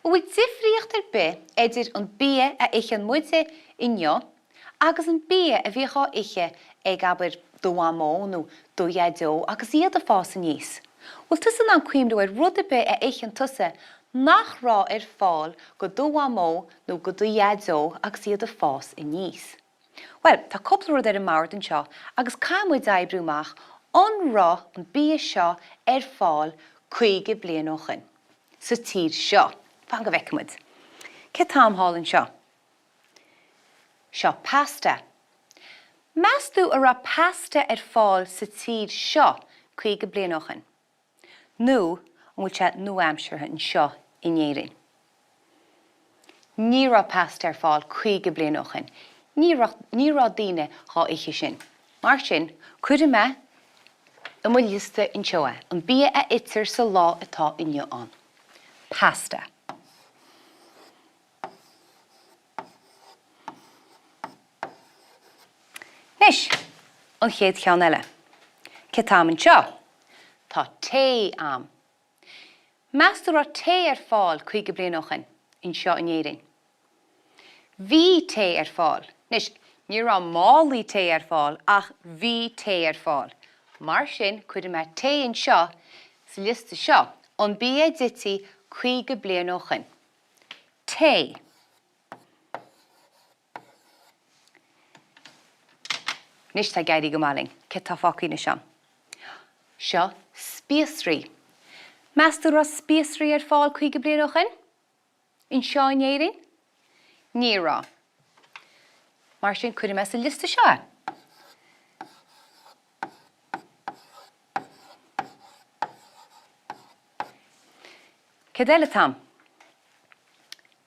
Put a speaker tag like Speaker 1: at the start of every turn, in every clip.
Speaker 1: An bhfuil difríocht ar bith idir an bia a itheann muide inniu agus an bia a bhíodh á ithe ag, abair, do mhamó nó do dhaideo agus iad ag fás aníos? Bhfuil tusa in ann cuimhniú ar rud ar bith a itheann tusa nach raibh ar fáil go do mhamó nó go do dhaideo agus iad ag fás aníos? Bhuel, tá cúpla rud ar an mbord anseo agus caithfidh muid oibriú amach an raibh an bia seo ar fáil 50 bliain ó shoin, sa tír seo. Fan go bhfeicfidh muid. Céard tá a'm thall anseo? Seo pasta. Meas tú an raibh pasta ar fáil sa tír seo 50 bliain ó shoin? Nó an bhfuil sé nua-aimseartha anseo in Éirinn? Ní raibh pasta ar fáil 50 bliain ó shoin. Ní raibh, ní raibh daoine dhá ithe sin. Mar sin, cuirfidh mé i mo liosta anseo é, an bia a itear sa lá atá inniu ann. Pasta. Anois, an chéad cheann eile. Céard tá a'm anseo? Tá tae a'm. Meas tú raibh tae ar fáil 50 bliain ó shoin, anseo in Éirinn? Bhí tae ar fáil. Anois, ní raibh málaí tae ar fáil ach bhí tae ar fáil. Mar sin, cuirfidh mé tae anseo sa liosta seo, an bia a d'ití 50 bliain ó shoin. Tae. Anois tá ag éirí go maith linn. Céard tá fágtha anois a'm? Seo spíosraí. Meas tú raibh spíosraí ar fáil 50 bliain ó shoin? Anseo in Éirinn? Ní raibh. Mar sin cuirfidh mé sa liosta seo é. Céard eile atá a'm?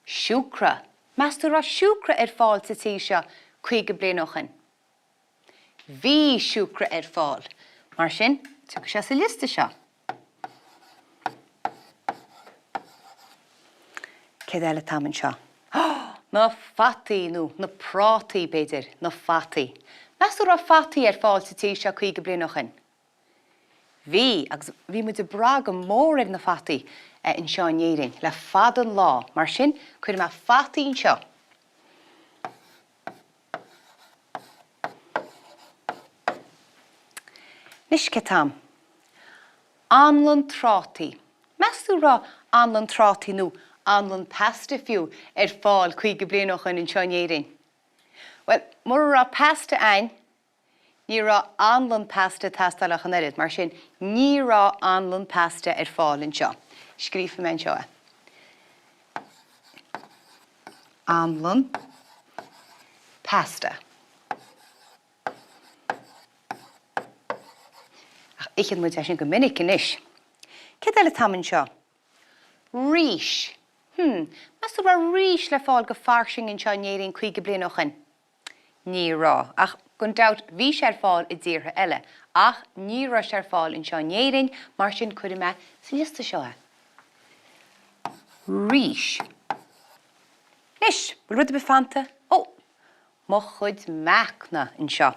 Speaker 1: Siúcra. Meas tú raibh siúcra ar fáil sa tír seo 50 bliain ó shoin? Bhí siúcra ar fáil. Mar sin, tiocfaidh sé sa liosta seo. Céard eile atá a'm anseo? Na fataí, nó na prátaí, b'fhéidir, na fataí. Meas tú raibh fataí ar fáil sa tír seo 50 bliain ó shoin? Bhí, agus bhí muid ag brath go mór ar na fataí anseo in Éirinn le fada an lá, mar sin cuirfidh mé fataí anseo. Anois céard tá a'm? Anlann trátaí. Meas tú raibh anlann trátaí nó anlann pasta fiú ar fáil 50 bliain ó shoin anseo in Éirinn? Bhuel, mura raibh pasta a'inn, Ní raibh anlann pasta ag teastáil ach an oiread, mar sin ní raibh anlann pasta ar fáil anseo. Scríobfaidh mé anseo é. Anlann pasta. Ach itheann muid é sin go minic anois. Céard eile atá a'm anseo? Rís. Hmm, meas tú raibh rís le fáil go fairsing anseo in Éirinn 50 bliain ó shoin? Ní raibh. Ach gan dabht bhí sé ar fáil i dtíortha eile. Ach ní raibh sé ar fáil anseo in Éirinn, mar sin cuirfidh mé sa liosta seo é. Rís. Anois, bhfuil rud ar bith fanta? Ó! Mo chuid meacanna anseo.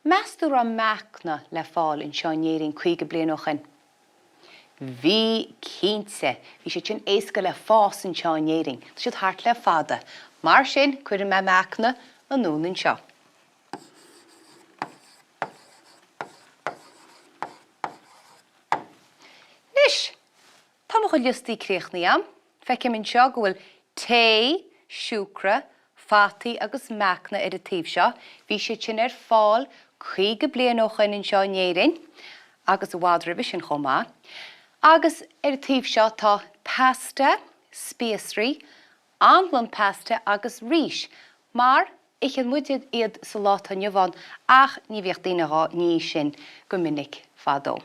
Speaker 1: Meas tú raibh meacanna le fáil anseo in Éirinn 50 bliain ó shoin? Bhí, cinnte. Bhí siad sin éasca le fás anseo in Éirinn. Tá siad thart le fada. Mar sin, cuirfidh mé meacanna anonn anseo. Anois, Tá mo chuid liostaí críochnaithe a'm. Feicim anseo go bhfuil tae, siúcra, fataí agus meacanna ar an taobh seo. Bhí siad sin ar fáil 50 bliain ó shoin anseo in Éirinn agus i bhfad roimhe sin chomh maith. Agus ar an taobh seo tá pasta, spíosraí, anlann pasta agus rís, mar itheann muid iad sa lá atá inniu ann ach ní bhíodh daoine dhá ní sin go minic fadó.